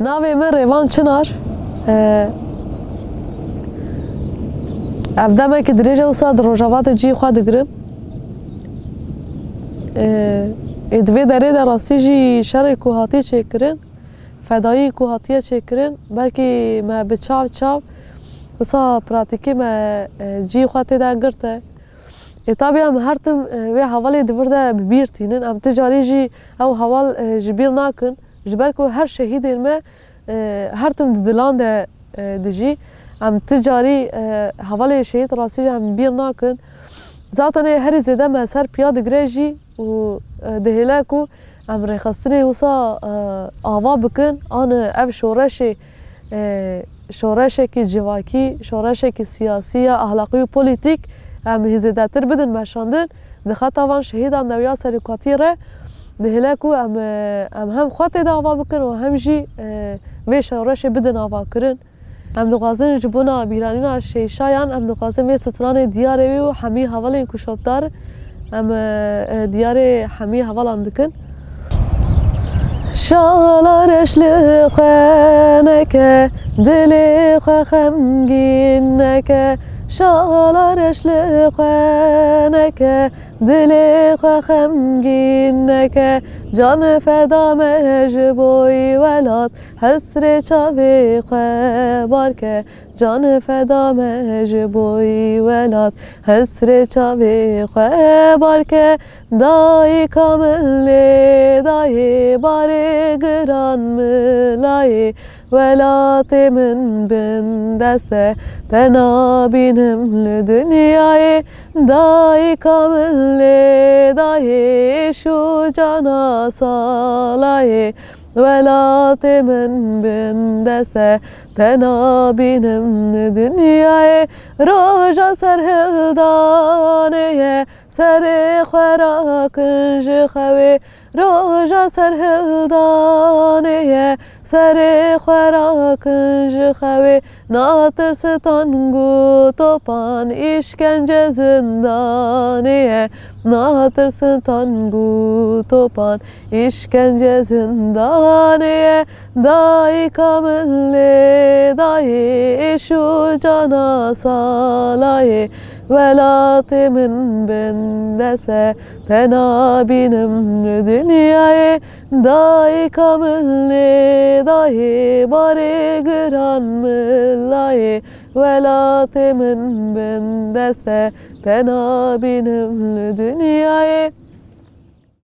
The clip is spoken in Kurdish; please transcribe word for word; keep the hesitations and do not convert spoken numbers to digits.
Navê min Rêvan Çinar. E, ev demekî dirêj e wisa di Rojava de cihê xwe digirim. E, ê di vê derê de rastî jî şerê ku hatiye çêkirin, fedayî ku hatiye çêkirin, belkî me bi çav çav wisa pratîkê me, e, cihê xwe tê de girte. Ê, tabi em her tim, e, wê hevalê di vir de bi bîr tînin. Em ti carî jî ew heval, e, ji bîr nakin. Ji ber ku her şehîdên me, e, her tim di dilan de, e, dijî. Em ti carî, e, hevalê şehîd rastî jî em bîr nakin. Zaten ê herî zêde me ser piya digire jî û, e, dihêle ku em rêxistinê wisa, e, ava bikin, an ev şoreşê, e, şoreşekî civakî, şoreşekî siyasî ya ahlaqî û polîtîk em hê zêdetir bidin meşandin. Di xeta van şehîdan de ya serokatiyê re dihêle ku em, e, em hem xwe tê de ava bikin û hem jî, e, vê şoreşê bidin avakirin. Em dixwazin ji bona bîranîna şêşayan, em dixwazin vê stranê diyarê wî û hemî hevalên ku şopdar em, e, e, diyarê hemî hevalan dikin. Şala reş li xwe neke, dilê xwe xemgîn neke. Şala reş li xwe neke, dilê xwe xemgîn neke. Can feda me ji bo welat, hesrê çavê xwe bar ke. Can feda me ji bo welat, hesrê çavê xwe bar ke. Dayika min lê dayê, barê giran milayê. Welatê min bindest e, te nabînim li dinyayê. Dayika min lê dayê, êş û cana salayê. Welatê min bindest e, te nabînim li dinyayê. Roja serhildanê ye, serê xwe rakin ji xewê. Roja serhildanê ye, serê xwe rakin ji xewê. Natirsin tang û topan, îşkence zindanê ye. Natirsin tang û topan, îşkence zindanê ye. Dayika min lê dayê, êş û cana salayê. Welatê min bindest e, te nabînim li dinyayê. Dayika min lê dayê, barê giran milayê. Welatê min bindest e, te nabînim li dinyayê.